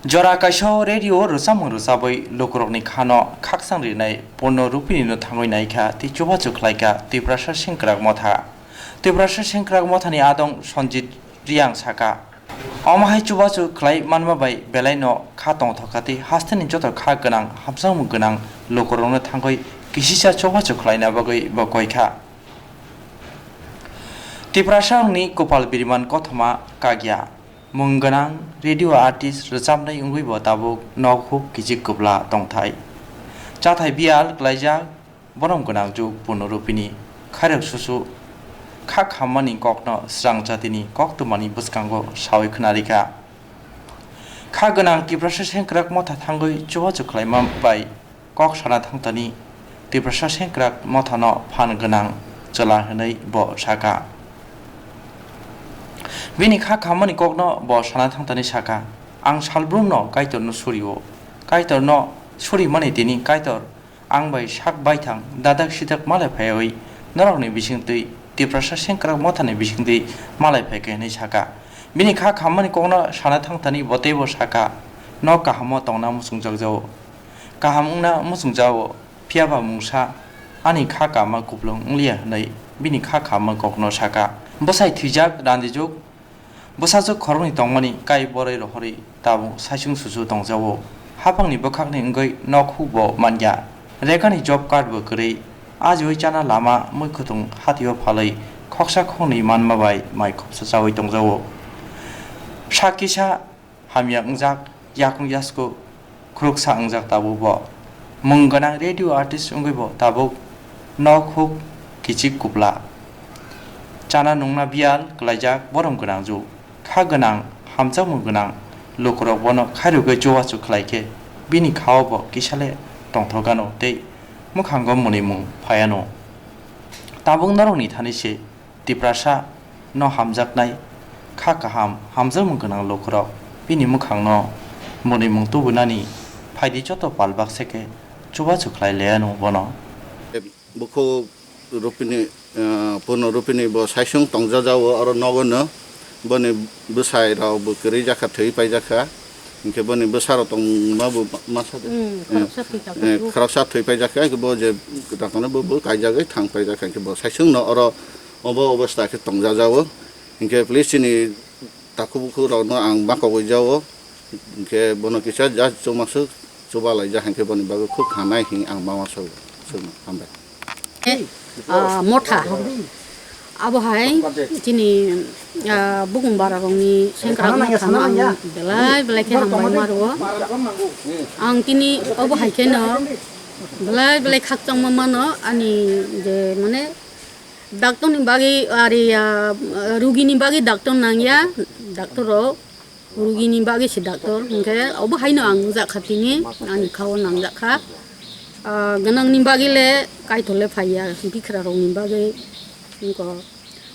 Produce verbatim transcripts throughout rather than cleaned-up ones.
Jora kaisa o radio o rwchapmung rwchabwi lukurokni khano khakchang rinai Purno Rupini no thangwi naikha tei chubachu khlaikha Tiprasa Sengkrak Motha. Tiprasa Sengkrak Mothani adong Sanjit Reang sakha, omo hai chubachu khlai manma bai belai no kha tongthokha tei hasteni joto kha gwnang hamjakmung gwnang lukurokno thangwi kisisa chubachu khlaina bagwi bo koikha. Tiprasa wngni Kupal Biriman kothoma kagya. Mung gwnang radio artist rwchapnai wngwi bo tabuk nok huk kichik kwbla tongthai. Chathai biyal klaijak borom gwnang juk Purno Rupini khairok susu kha khammani kokno srang jatini koktwmani bwskango sawi khwnarikha. Kha gwnang Tiprasa Sengkrak Motha thangwi chubachu khlaima bai kok sana thangtani Tiprasa Sengkrak Mothano phan gwnang chwla hwnwi bo sakha. Bini kha khammani kokno bo sana thangtani sakha, "Ang salbrumno Kaitorno surio. Kaitorno surimani tini Kaitor ang bai sak baithang dadak sidak malai phaiwi norokni bisingtwi Tiprasa Sengkrak Mothani bisingtwi malai phaikha," hwnwi sakha. Bini kha khammani kokno sana thangtani bo teibo sakha, "Nok kahamo tongna muchungjak jao." Kaham wngna muchungjao, phiya ba mungsa ani kha kama kuplung wngliya hwnwi bini kha kama kokno sakha. Bwsai thwijak randijuk, bwsajwk khoroknwi tongmani kai boroi rohorwi tabuk saichung susu tongjao. Haphangni bwkhakni wngwi nok huk bo manya. Rekani job card bo kwrwi, ajiwi chana lama mui khutung hatio phalwi khoksa khoknwi manma bai mai khopsa chawi tongjao. Sak kisa hamya wngjak, yakung yasku khuruksa wngjak tabuk bo. Mung gwnang radio artist wngwi bo tabuk nok huk kichik kupla. Chana nungna biyal kwlaijak borom gwnang juk. Kha gwnang, hamjakmung gwnang lukurok bono khairogwi chubachu khlai khe bini khao bo kisale tongthokgano tei mwkhango mwnwimung phaiano. Tabuk norokni thani se Tiprasa no hamjaknai kha kaham, hamjakmung gwnang lukurok bini mwkhangno mwnwimung tubunani phaidi joto palbak se khe chubachu khlai laiano bono. Bukhuk Rupini, eh, Purno Rupini bo saisung tongjajao oro nogo no boni bwsai rok bo kwrwi jakha, thwi paijakha. Hinkhe boni bwsarok tongma bo ma-, masa de. Hmm, eh, khoroksa thwi eh, khoroksa thwi paijakha, hinkhe bo je daktono bo, bo kaijagwi thang paijakha, hinkhe bo saisungno oro obo obostha khe tongjajao. Hinkhe police chini takhuk bukhuk rokno ang ma kogwi jao, hinkhe bono kisa just chumasuk chuba laijak, hinkhe boni bagwi khuk hanai hin ang ma uansukgo, hambai. Ah, Motha. Abo hai chini, ah, bukung bara rokni sengkrak mothano ang belai belai khe hambai ma rwo. Ang tini obo hai kheno belai belai khakchangma mano ani je mane doctor ni bagwi ari, ah, rugi ni bagwi doctor nangya, doctor rok. Rugini bagwi se doctor, hinkhe obo haino ang nukjakha tini, ani khao nangjakha. Ah, gwnangni bagwi le Kaitor le phaiya, bikhra rokni bagwi wngkha,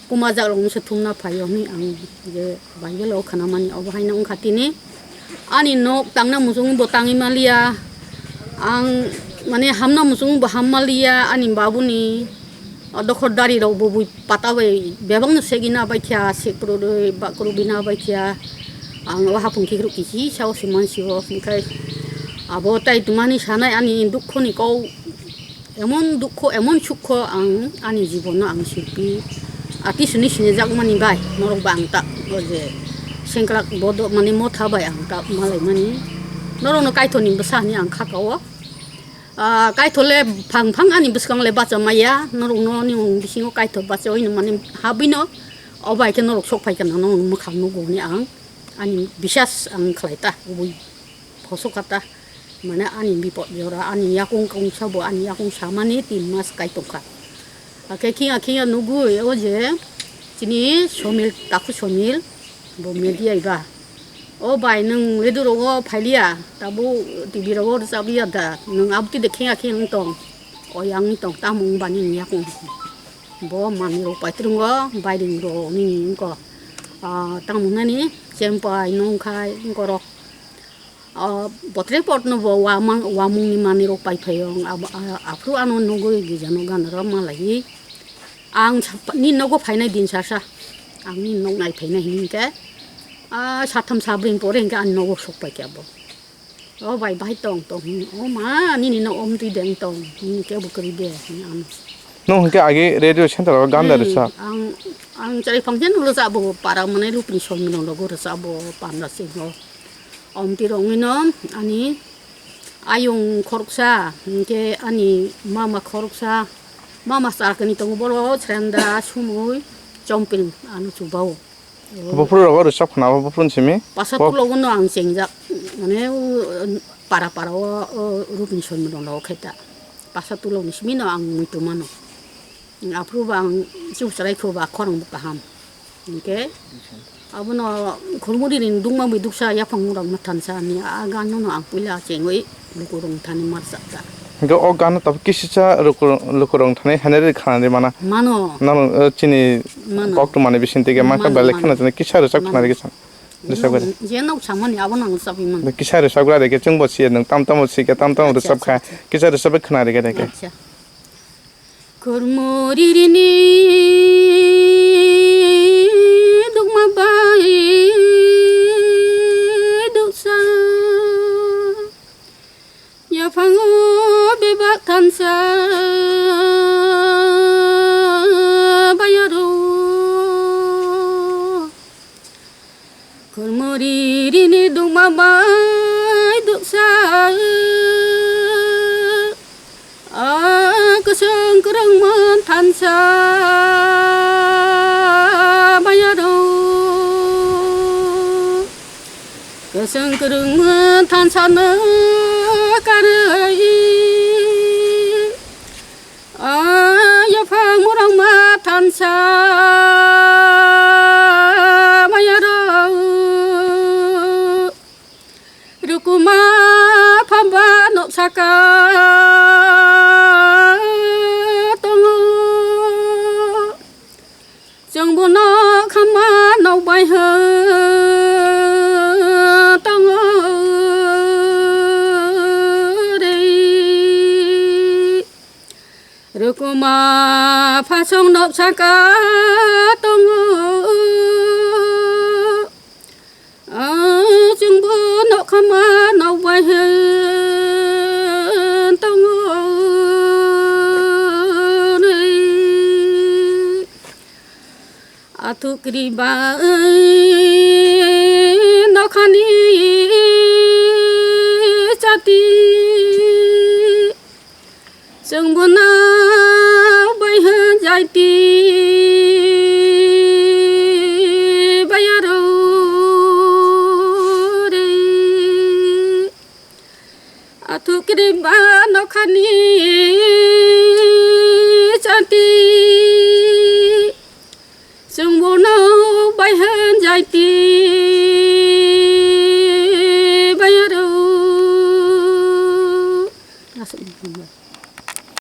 kumajakrokno se thumna phaio hinwi ang je Bible o khnamani, obo haino wngkha tini. Ani nok tangna muchungbo tangwi maliya, ang mane hamna muchungbo ham maliya, ani babuni O dokhor dari rok bo bui pata bai bebak no segina bai kha, sek rwrwi bak rwbina bai kha. Ang o hapung khikrok kisi sao se mansi o, hwnkhe abo tai tongmani sanai ani dukho ni kok, emon dukho, emon sukho ang ani jibon no ang sirpi. Ati sini sini jakmani bai norok ba ang ta o je sengkrak bodo mani motha bai ang ta malai mani. Norok no Kaitor ni bwsa hinwi ang kha ka o. Ah, Kaitor le phang phang ani bwskango le bacha maya, norokno ni bisingo Kaitor bacha oi no mani habwi no, o bai khe norok sok phai kana norok mwkhang nugo hwnwi ang ani bisas ang khlai ta, obwi phosok kha ta, mane ani bipot jora, ani yakung kung sabo, ani yakung samani tin mas kai tong kha. Hakhe khiya khiya nugwi o je chini Somil, takhu Somil, bo media iba. O bai, nwng ledu rogo phailiya, tabuk T V rogo rwchapya da, nwng aboni de khiya khiya wng tong, o yang wng tong, tamo wng bani wng yakung. Bo manwi rok pai twrwngo, bairing rok nini wngko. Ah, tamo nani chempai nongkhai wngkorok. Ah, botre potno bo wamang, wamungni manwi rok pai phaio, abo, ah, aphuru ano nugwi gijano ganaro malaiwi. Ang sa-, nini nogo phainai din sasa, ang nini nog nai phainai hini hinkhe. Ah, satham sabring pore hingke ani nogo sokpai khe abo. O bai, bahai tong tong hini. O ma, nini no omtwi deng tong. Nini kebo kwrwi de hini ano. Nwng hingke agi radio center o ganda Hmm, rwchap? Ang, ang chari phang jen rwchap bo para mane lupni sol mino logo rwchap bo panda sing o. Omtwi rongwi no ani ayung khoroksa, hingke ani mama khoroksa, mama chakni tongo boro srenda sumui chompil ano chubao. Buphuru rogo rwchap khna, buphuru simi? Pasat Bo- ulo no ang chengjak, mane u, para para o, o rupni sol mino logo khaita. Pasat ulo ni simi no ang muitu mano. Aphuru bo ang chuk chwrai kho ba khorang bo kaham. Hingke abono khulmuri ni dungma bai duksa yaphang murang ma thansa ni a gan no ang puila chengwi lukurong thani marsa ta. Hingke o gan no tab kisisa lukurong, lukurong thani hanari khana di mana. Mano. Nang, eh, chini Mano. Kok tu mani bising tike mangka Mano, belai mano. Khana jani kisa rwchap Mano. Khana di kisa. Rwchap gari. Je nok samani abono ang sabi man. Kisa rwchap gari ke chwng bo si nang tam tam bo si ke tam tam Acha, rwchap acha, kha. Acha. Kisa rwchap khana di ke de ke. Acha. Kurmo ririni dukma bai duksa, yaphango bebak thansa bayaro. Khurmuri rini dukma bai duksa, a kwswng kwrwngmon thansa bayaro. Kwswng kwrwngmon thansa no karwi. A yaphang murangma thansa mayaro, rukuma phamba nok saka tongo. Chwng bono khama nok bai hwn tongo re. Rukuma phasong nok saka tongo. Ah, chwngbo nok khama nok bai hwn tongo re. Athuk riba nokhani chati. Chwng bono bai hwn jaiti bayaro re. Athuk riba nokhani chati. Chwng bono bai hwn jaiti